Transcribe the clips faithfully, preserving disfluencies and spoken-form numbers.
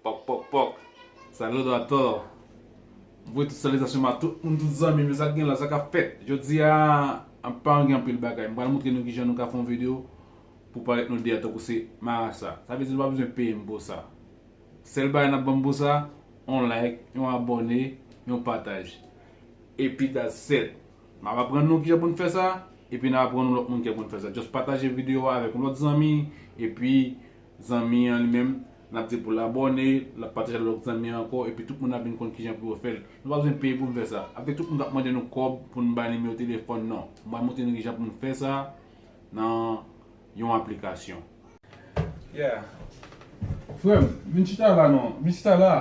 Pòk, pòk, pòk. Saludo a todos. M voye tout salitasyon'm a tout moun, tout zanmi'm, sa k gen la, sa k ap fèt. Jodi a, m pa gen anpil bagay. M pral montre nou kijan nou ka fè yon videyo pou parèt nou de a tankou se marasa. Sa vle di nou pa bezwen peye m pou sa. Sèl bagay n ap ban m pou sa, yon like, yon abòne, yon pataj. Epi that's it. M ap aprann nou kijan pou n fè sa, epi n ap aprann yon lòt moun kijan pou n fè sa. Just pataje videyo a avèk yon lòt zanmi, epi zanmi an li menm, n ap di pou l abòne, l ap pataje l ak lòt zanmi an ankò, epi tout moun ap vin konn kijan pou yo fè l. Nou pa bezwen peye pou n fè sa. Avèk tout moun k ap mande nou kòb pou n bay nimewo telefòn, non. M pral montre nou kijan pou n fè sa nan yon aplikasyon. Yeah. Frè m, vin chita la non. Vin chita la.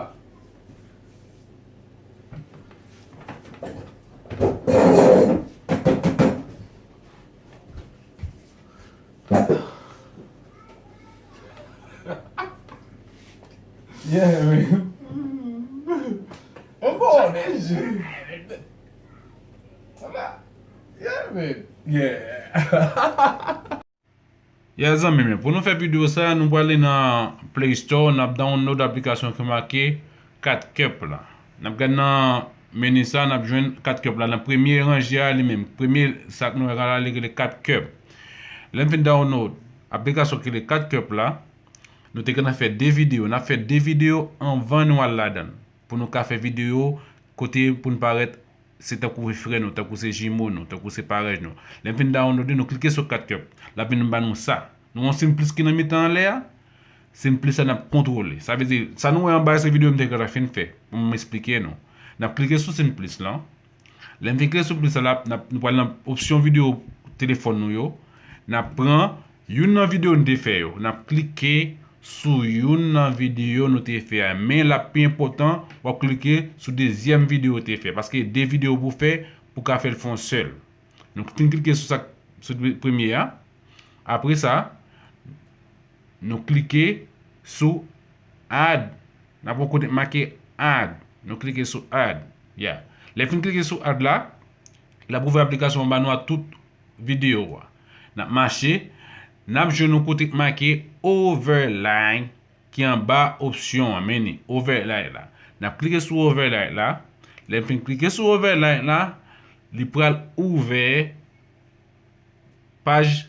Yeah, man. Mwen bon, men. Yeah, man. Yeah. Yeah, zanmi m, pou nou fè videyo sa, nou prale nan Play Store, n ap download aplikasyon ki make CapCut la. N ap gade nan meni sa, n ap jwenn CapCut la. Nan premye ranje a li menm, premye sa k nou wè la, li rele CapCut. Lè n fin download aplikasyon ki rele CapCut la, nou te gentan fè de videyo. N ap fè de videyo anvan nou al ladan l. Pou nou ka fè videyo kote pou n parèt se tankou frè nou, tankou se jimo nou, tankou se parèj nou. Lè n fin download li, nou klike sou CapCut. L ap vin ban nou sa. Nou wè yon siy plis ki nan mitan anlè a? Siy plis la n ap kontwole. Sa vle di, sa nou wè anba a se videyo m te gentan fin fè, pou m esplike nou. N ap klike sou siy plis lan. Lè n fin klike sou plis la, n ap, nou pral nan opsyon videyo telefòn nou yo. N ap pran youn nan videyo nou te fè yo. N ap klike sou youn nan videyo nou te fè a. Men l ap pi enpòtan, w ap klike sou dezyèm videyo ou te fè. Paske de videyo pou w fè, pou w ka fè l fè yon sèl. Nou fin klike sou sa, sou premye a. Apre sa, nou klike sou add. N ap wè kote k make add. Nou klike sou add. Yeah. Lè fin klike sou add la, l ap ouvè aplikasyon an ba nou ak tout videyo a. N ap mache, n ap jwenn yon kote k make overlay ki anba opsyon an, men ni overlay la. N ap klike sou overlay la. Lè n fin klike sou overlay la, li pral ouvè paj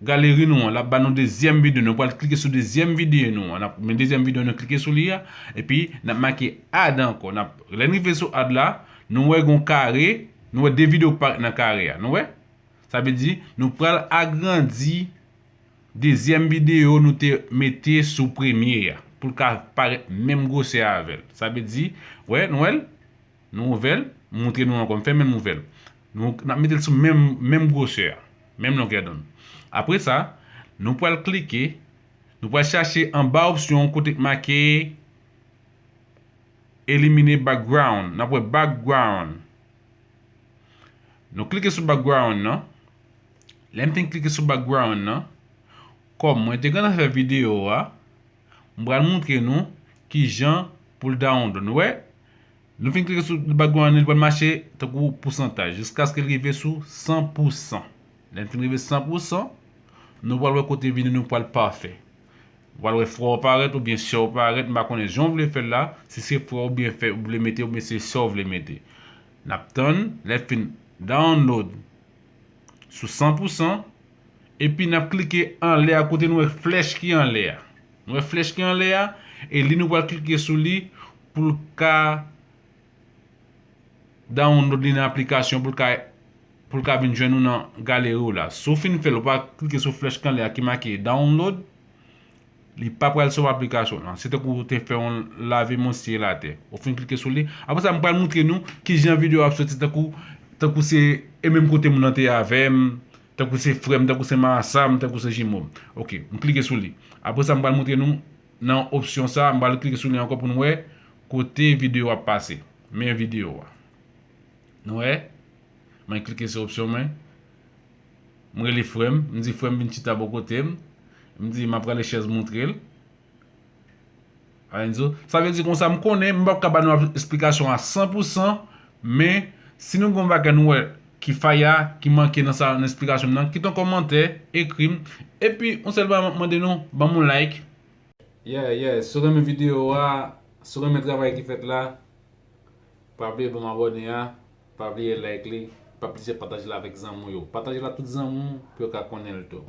galeri nou an, l ap ba nou dezyèm videyo. Nou pral klike sou dezyèm videyo nou an. N ap, men dezyèm videyo nou klike sou li a, epi n ap make add ankò. N ap, lè n rive sou add la, nou wè gon kare, nou wè de videyo k parèt nan kare a. Nou wè? Sa vle di, nou pral agrandi dezyèm videyo nou te mete sou premye a, pou l ka parèt menm gwosè avè l. Sa vle di, wè, nou wè l? Nou ouvè l, m montre nou ankò, m fèmen l, m ouvè l. Nou, n ap mete l sou menm, menm gwosè a, menm longè d'onn. Apre sa, nou pral klike, nou pral chache anba opsyon kote k make elimine background. N ap wè background. Nou klike sou background nan. Lè m fin klike sou background nan, kòm mwen te gentan fè videyo a, m pral montre nou kijan pou l download. Nou wè? Nou fin klike sou background nan, li pral mache tankou pousantaj, jiskaske l rive sou san pousan. Lè l fin rive san pousan, nou pral wè kote videyo nou pral pafè. W pral wè frè w parèt oubyen sè w parèt, m pa konnen jan w vle fè l la, si se frè w oubyen fè, w vle mete, oubyen se sè w vle mete. N ap tann, lè l fin download sou san pousan, epi n ap klike anlè a kote nou wè flèch ki anlè a. Nou wè flèch ki anlè a, e li nou pral klike sou li pou l ka download li nan aplikasyon pou l ka, pou l ka vin jwenn ou nan galeri w la. Si w fin fè l, ou pa klike sou flèch ki anlè a ki make download, li pa pral sou aplikasyon lan. Se tankou ou te fè yon lave monsye l atè. Ou fin klike sou li. Apre sa, m pral montre nou kijan videyo ap soti tankou, tankou se e menm kote moun nan te avè m, tankou se frè m, tankou se marasa m, tankou se jimo m. Oke, m klike sou li. Apre sa, m pral montre nou nan opsyon sa, m pral klike sou li ankò pou nou wè kote videyo ap pase. Men videyo a. Nou wè? Mwen klike sou opsyon mwen. M rele frè m, m di frè m vin chita bò kote m. M di m ap rale chèz montre l. Alonzo. Sa vle di konsa m konnen, m p ap ka ba nou esplikasyon a san pousan, men si nou gen yon bagay nou wè ki faya, ki manke nan sa, nan esplikasyon m nan, kite yon kòmantè, ekri m. Epi, yon sèl bagay m ap mande nou, ban m yon like. Yeah, yeah. Si w renmen videyo a, si w renmen travay ki fèt la, pa bliye ban m abòne a, pa bliye like li, pa bliye pataje l avèk zanmi w yo. Pataje l ak tout zanmi w pou yo ka konnen l tou.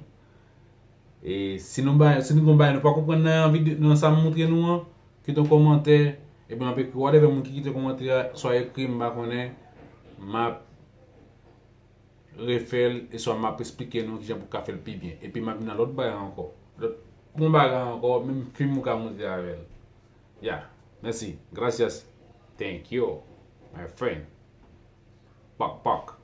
E si nou bay, si nou gon bagay nou pa konprann nan videyo, nan sa m montre nou an, kite yon kòmantè, epi m ap ekri whatever moun ki kite kòmantè a, swa ekri m pa konnen, m ap refè l, e swa m ap esplike nou kijan pou ka fè l pi byen. Epi m ap vin nan lòt bagay ankò. Lòt bon bagay ankò, menm fim ou ka monte avè l. Ya, mèsi. Gracias. Thank you, my friend. Pak, pak.